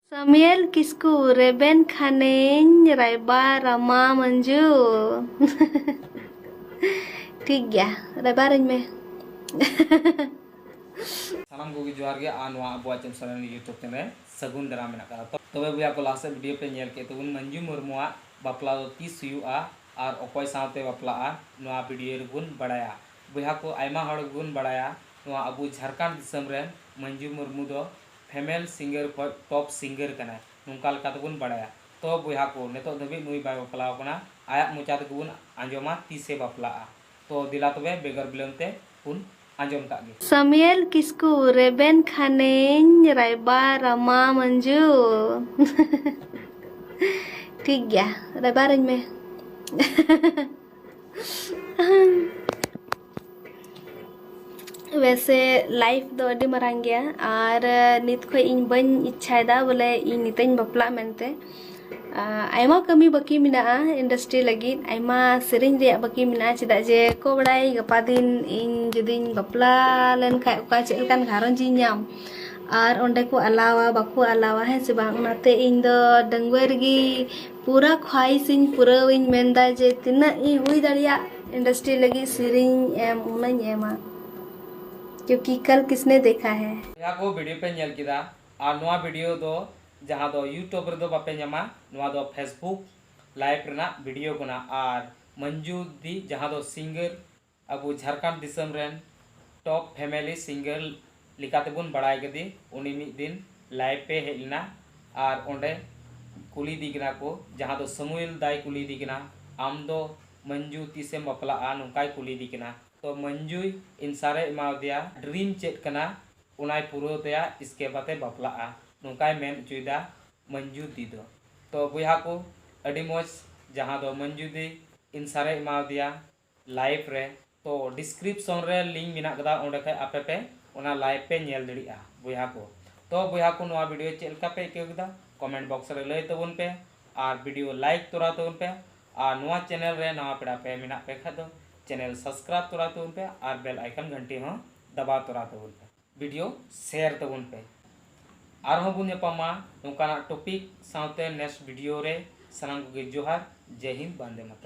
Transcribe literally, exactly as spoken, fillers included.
ᱥᱟᱢᱩᱭᱮᱞ ᱠᱤᱥᱠᱩ, ᱨᱮᱵᱮᱱ ᱠᱷᱟᱱᱮᱧ ᱨᱟᱭᱵᱟᱨᱟᱢᱟ ᱢᱟᱹᱧᱡᱩ᱾ ᱴᱷᱤᱠ ᱜᱮᱭᱟ, ᱨᱟᱭᱵᱟᱨᱟᱹᱧ ᱢᱮ᱾ ᱥᱟᱱᱟᱢ ᱠᱚᱜᱮ ᱡᱚᱦᱟᱨ ᱜᱮ, ᱟᱨ ᱱᱚᱣᱟ ᱟᱵᱚᱣᱟᱜ ᱪᱮᱢᱥᱟᱨᱮᱱ YouTube channel ᱨᱮ ᱥᱟᱹᱜᱩᱱ ᱫᱟᱨᱟᱢ ᱢᱮᱱᱟᱜ ᱠᱟᱫᱟ᱾ ᱛᱚ, ᱛᱚᱵᱮ ᱵᱚᱭᱦᱟ ᱠᱚ, ᱞᱟᱦᱟ ᱥᱮᱫ video ᱯᱮ ᱧᱮᱞ ᱠᱮᱫ ᱛᱟᱵᱚᱱ ᱢᱟᱹᱧᱡᱩ ᱢᱩᱨᱢᱩᱣᱟᱜ ᱵᱟᱯᱞᱟ ᱫᱚ ᱛᱤᱥ ᱦᱩᱭᱩᱜᱼᱟ ᱟᱨ ᱚᱠᱚᱭ ᱥᱟᱶᱛᱮ ᱵᱟᱯᱞᱟᱜᱼᱟ, ᱱᱚᱣᱟ video ᱨᱮᱵᱚᱱ ᱵᱟᱲᱟᱭᱟ᱾ ᱵᱚᱭᱦᱟ ᱠᱚ, ᱟᱭᱢᱟ ᱦᱚᱲ ᱜᱮᱵᱚᱱ ᱵᱟᱲᱟᱭᱟ ᱱᱚᱣᱟ ᱟᱵᱚ ᱡᱷᱟᱲᱠᱷᱚᱸᱰ ᱫᱤᱥᱚᱢ ᱨᱮᱱ ᱢᱟᱹᱧᱡᱩ ᱢᱩᱨᱢᱩ ᱫᱚ female singer ᱠᱷᱚᱱ top singer ᱠᱟᱱᱟᱭ, ᱱᱚᱝᱠᱟ ᱞᱮᱠᱟ ᱛᱮᱵᱚᱱ ᱵᱟᱲᱟᱭᱟ᱾ ᱛᱚ ᱵᱚᱭᱦᱟ ᱠᱚ, ᱱᱤᱛᱚᱜ ᱫᱷᱟᱹᱵᱤᱡ ᱱᱩᱭ ᱵᱟᱭ ᱵᱟᱯᱞᱟ ᱟᱠᱟᱱᱟ, ᱟᱭᱟᱜ ᱢᱚᱪᱟ ᱛᱮᱜᱮ ᱵᱚᱱ ᱟᱸᱡᱚᱢᱟ ᱛᱤᱥᱮ ᱵᱟᱯᱞᱟᱜᱼᱟ᱾ ᱛᱚ ᱫᱮᱞᱟ ᱛᱚᱵᱮ ᱵᱮᱜᱚᱨ ᱵᱤᱞᱚᱢ ᱛᱮ ᱵᱚᱱ ᱟᱸᱡᱚᱢ ᱠᱟᱜ ᱜᱮ᱾ ᱥᱟᱢᱩᱭᱮᱞ ᱠᱤᱥᱠᱩ, ᱨᱮᱵᱮᱱ ᱠᱷᱟᱱᱮᱧ ᱨᱟᱭᱵᱟᱨᱟᱢᱟ ᱢᱟᱹᱧᱡᱩ᱾ ᱴᱷᱤᱠ ᱜᱮᱭᱟ, ᱨᱟᱭᱵᱟᱨᱟᱹᱧ ᱢᱮ᱾ ᱣᱮᱥᱮ life ᱫᱚ ᱟᱹᱰᱤ ᱢᱟᱨᱟᱝ ᱜᱮᱭᱟ, ᱟᱨ ᱱᱤᱛ ᱠᱷᱚᱡ ᱤᱧ ᱵᱟᱹᱧ ᱤᱪᱪᱷᱟᱭᱮᱫᱟ ᱵᱚᱞᱮ ᱤᱧ ᱱᱤᱛᱚᱜ ᱤᱧ ᱵᱟᱯᱞᱟᱜ ᱢᱮᱱᱛᱮ᱾ ᱟᱭᱢᱟ ᱠᱟᱹᱢᱤ ᱵᱟᱹᱠᱤ ᱢᱮᱱᱟᱜᱼᱟ, industry ᱞᱟᱹᱜᱤᱫ ᱟᱭᱢᱟ ᱥᱮᱨᱮᱧ ᱨᱮᱭᱟᱜ ᱵᱟᱹᱠᱤ ᱢᱮᱱᱟᱜᱼᱟ, ᱪᱮᱫᱟᱜ ᱡᱮ ᱠᱚ ᱵᱟᱲᱟᱭ ᱜᱟᱯᱟ ᱫᱤᱱ ᱤᱧ ᱡᱩᱫᱤᱧ ᱵᱟᱯᱞᱟ ᱞᱮᱱᱠᱷᱟᱡ ᱚᱠᱟ ᱪᱮᱫ ᱞᱮᱠᱟᱱ ᱜᱷᱟᱨᱚᱸᱡᱽ ᱤᱧ ᱧᱟᱢ, ᱟᱨ ᱚᱸᱰᱮ ᱠᱚ ᱟᱞᱟᱣᱟ ᱵᱟᱠᱚ ᱟᱞᱟᱣᱟ, ᱦᱮᱸ ᱥᱮ ᱵᱟᱝ? ᱚᱱᱟᱛᱮ ᱤᱧ ᱫᱚ ᱰᱟᱺᱜᱩᱣᱟᱹ ᱨᱮᱜᱮ ᱯᱩᱨᱟᱹ ᱠᱷᱣᱟᱦᱤᱥ ᱤᱧ ᱯᱩᱨᱟᱹᱣ ᱤᱧ ᱢᱮᱱᱫᱟ ᱡᱮ ᱛᱤᱱᱟᱹᱜ ᱤᱧ ᱦᱩᱭ ᱫᱟᱲᱮᱭᱟᱜ industry ᱞᱟᱹᱜᱤᱫ ᱥᱮᱨᱮᱧ ᱮᱢ ᱚᱱᱟᱧ ᱮᱢᱟ, ᱠᱤᱭᱩᱠᱤ ᱠᱟᱞ ᱠᱤᱥᱱᱮ ᱫᱮᱠᱷᱟ ᱦᱮ᱾ ᱵᱚᱭᱦᱟ ᱠᱚ, video ᱯᱮ ᱧᱮᱞ ᱠᱮᱫᱟ, ᱟᱨ ᱱᱚᱣᱟ video ᱫᱚ ᱡᱟᱦᱟᱸ ᱫᱚ YouTube ᱨᱮᱫᱚ ᱵᱟᱯᱮ ᱧᱟᱢᱟ, ᱱᱚᱣᱟ ᱫᱚ Facebook live ᱨᱮᱱᱟᱜ video ᱠᱟᱱᱟ᱾ ᱟᱨ ᱢᱟᱹᱧᱡᱩ ᱫᱤ ᱡᱟᱦᱟᱸ ᱫᱚ singer, ᱟᱵᱚ ᱡᱷᱟᱲᱠᱷᱚᱸᱰ ᱫᱤᱥᱚᱢ ᱨᱮᱱ top female singer ᱞᱮᱠᱟᱛᱮᱵᱚᱱ ᱵᱟᱲᱟᱭ ᱠᱮᱫᱮ, ᱩᱱᱤ ᱢᱤᱫ ᱫᱤᱱ live ᱮ ᱦᱮᱡ ᱞᱮᱱᱟ᱾ ᱟᱨ ᱚᱸᱰᱮ ᱠᱩᱞᱤᱭᱮᱫᱮ ᱠᱟᱱᱟ ᱠᱚ, ᱡᱟᱦᱟᱸ ᱫᱚ ᱥᱟᱢᱩᱭᱮᱞ ᱫᱟᱭ ᱠᱩᱞᱤᱭᱮᱫᱮ ᱠᱟᱱᱟ, "ᱟᱢ ᱫᱚ ᱢᱟᱹᱧᱡᱩ ᱛᱤᱥᱮᱢ ᱵᱟᱯᱞᱟᱜᱼᱟ?" ᱱᱚᱝᱠᱟᱭ ᱠᱩᱞᱤᱭᱮᱫᱮ ᱠᱟᱱᱟ᱾ ᱛᱚ ᱢᱟᱹᱧᱡᱩᱭ answer ᱮ ᱮᱢᱟᱣᱟᱫᱮᱭᱟ, "Dream ᱪᱮᱫ ᱠᱟᱱᱟ, ᱚᱱᱟᱭ ᱯᱩᱨᱟᱹᱣ ᱛᱟᱭᱟ, ᱤᱥᱠᱮ ᱵᱟᱫᱮ ᱵᱟᱯᱞᱟᱜᱼᱟ", ᱱᱚᱝᱠᱟᱭ ᱢᱮᱱ ᱦᱚᱪᱚᱭᱮᱫᱟ ᱢᱟᱹᱧᱡᱩ ᱫᱤ ᱫᱚ᱾ ᱛᱚ ᱵᱚᱭᱦᱟ ᱠᱚ, ᱟᱹᱰᱤ ᱢᱚᱡᱽ ᱡᱟᱦᱟᱸ ᱫᱚ ᱢᱟᱹᱧᱡᱩ ᱫᱤ answer ᱮ ᱮᱢᱟᱣᱟᱫᱮᱭᱟ live ᱨᱮ᱾ ᱛᱚ description ᱨᱮ link ᱢᱮᱱᱟᱜ ᱠᱟᱫᱟ, ᱚᱸᱰᱮ ᱠᱷᱚᱡ ᱟᱯᱮ ᱯᱮ ᱚᱱᱟ live ᱯᱮ ᱧᱮᱞ ᱫᱟᱲᱮᱭᱟᱜᱼᱟ ᱵᱚᱭᱦᱟ ᱠᱚ᱾ ᱛᱚ ᱵᱚᱭᱦᱟ ᱠᱚ, ᱱᱚᱣᱟ video ᱪᱮᱫ ᱞᱮᱠᱟ ᱯᱮ ᱟᱹᱭᱠᱟᱹᱣ ᱠᱮᱫᱟ, comment box ᱨᱮ ᱞᱟᱹᱭ ᱛᱟᱵᱚᱱ ᱯᱮ, ᱟᱨ video like ᱛᱚᱨᱟ ᱛᱟᱵᱚᱱ ᱯᱮ, ᱟᱨ ᱱᱚᱣᱟ channel ᱨᱮ ᱱᱟᱣᱟ ᱯᱮᱲᱟ ᱯᱮ ᱢᱮᱱᱟᱜ ᱯᱮ ᱠᱷᱟᱡ ᱫᱚ channel subscribe ᱛᱚᱨᱟ ᱛᱟᱵᱚᱱ ᱯᱮ, ᱟᱨ bell icon ᱜᱷᱟᱱᱴᱤ ᱦᱚᱸ ᱫᱟᱵᱟᱣ ᱛᱚᱨᱟ ᱛᱟᱵᱚᱱ ᱯᱮ᱾ Video share ᱛᱟᱵᱚᱱ ᱯᱮ᱾ ᱟᱨᱦᱚᱸ ᱵᱚᱱ ᱧᱟᱯᱟᱢᱟ ᱱᱚᱝᱠᱟᱱᱟᱜ topic ᱥᱟᱶᱛᱮ next video ᱨᱮ᱾ ᱥᱟᱱᱟᱢ ᱠᱚᱜᱮ ᱡᱚᱦᱟᱨ, ᱡᱟᱭ ᱦᱤᱱᱫ, ᱵᱟᱱᱫᱮ ᱢᱟᱛᱟᱨᱟᱢ᱾